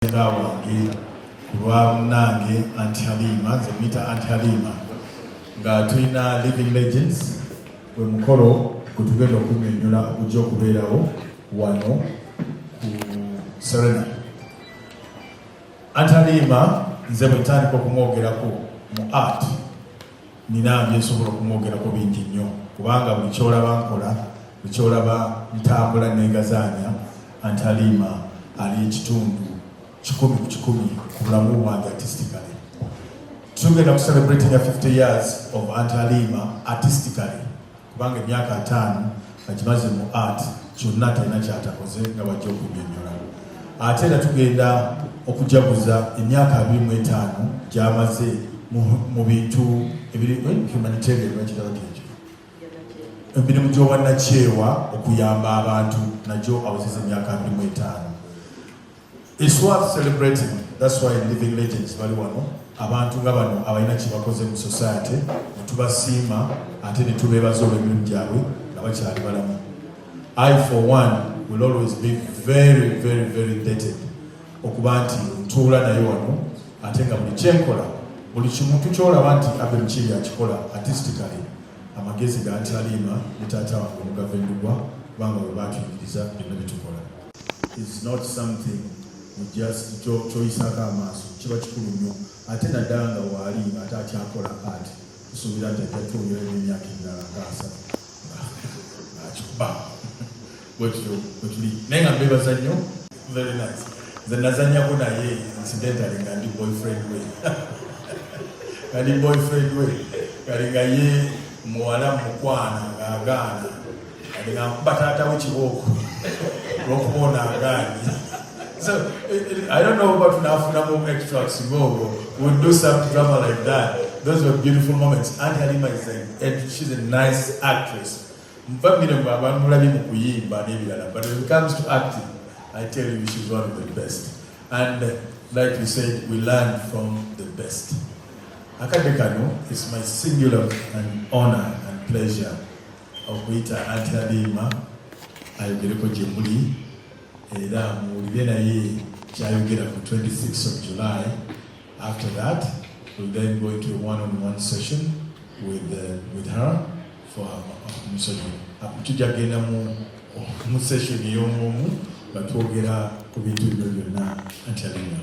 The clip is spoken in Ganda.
Nga wange ku lwa munnange Auntie Halima, nze muyita Auntie Halima, nga tulina Living Legends, gwe mukolo gwe tugenda okunnyonnyola ogujja okubeerawo wano ku Serena. Auntie Halima, nze bwe ntandika okumwogerako mu art, nina byensobola okumwogerako bingi nnyo, kubanga buli kyolaba nkola, buli kyolaba ntambula negazaanya, Auntie Halima ali ekitundu 100% ku bulamu bwange artistically. Tugenda ku celebrating 50 years of Auntie Halima artistically, kubanga emyaka 50 agimaze mu art, kyonna talina kyatakoze nga bajja okunyonyola. Ate era tugenda okujaguza emyaka 25 gyamaze mu bintu ebiri humanitarian, bakitaba ekyo, emirimu gy'obwannakyewa, okuyamba abantu, nagyo awezeza emyaka 25. It's worth celebrating. That's why Living Legends bali wano, abantu nga bano abalina kye bakoze mu society, ne tubasiima ate ne tubeebaza olw'emirimu gyabwe nga bakyali balamu. I for one will always be very, very, very indebted okuba nti ntuula naye wano, ate nga buli kyenkola, buli kimuntu kyolaba nti Abe Mukiibi akikola artistically, amagezi ga Auntie Halima ne taata wange Omugave Ndugwa, kubanga bwe batuyigiriza byonna byetukola. Is not something we just kyoyisaako amaaso, kiba kikulu nnyo, ate naddala nga waali ate akyakola art. Tusuubira nti ajja twongera n'emyaka emirala nga 30 ng'akikuba bwetutyo bwetuli. Naye nga mbebaza nnyo, very nice. Nze nazanyako naye incidentally nga ndi boyfriend we, nga ndi boyfriend we, kali nga ye muwala mukwana ng'agaana, kali nga nkuba taata we kibooko olwokuba ono agaanye. So I don't know what tunafunamu extracts ng'ogwo. We'll do some drama like that. Those were beautiful moments. Auntie Halima is a, and she's a nice actress. Nvamire mwe abantu mulabye mu kuyimba n'ebirala, but when it comes to acting, I tell you, she's one of the best. And like you said, we learn from the best. Akadde kano, it's my singular and honor and pleasure okuyita Auntie Halima ayogereko gye muli, era muwulire naye kyayogera ku 26th of July. After that, we'll then go into a one-on-one session with her for sorry, tujja kugenda mu session ey'omuomu nga twogera ku bintu bino byonna. Auntie Halima.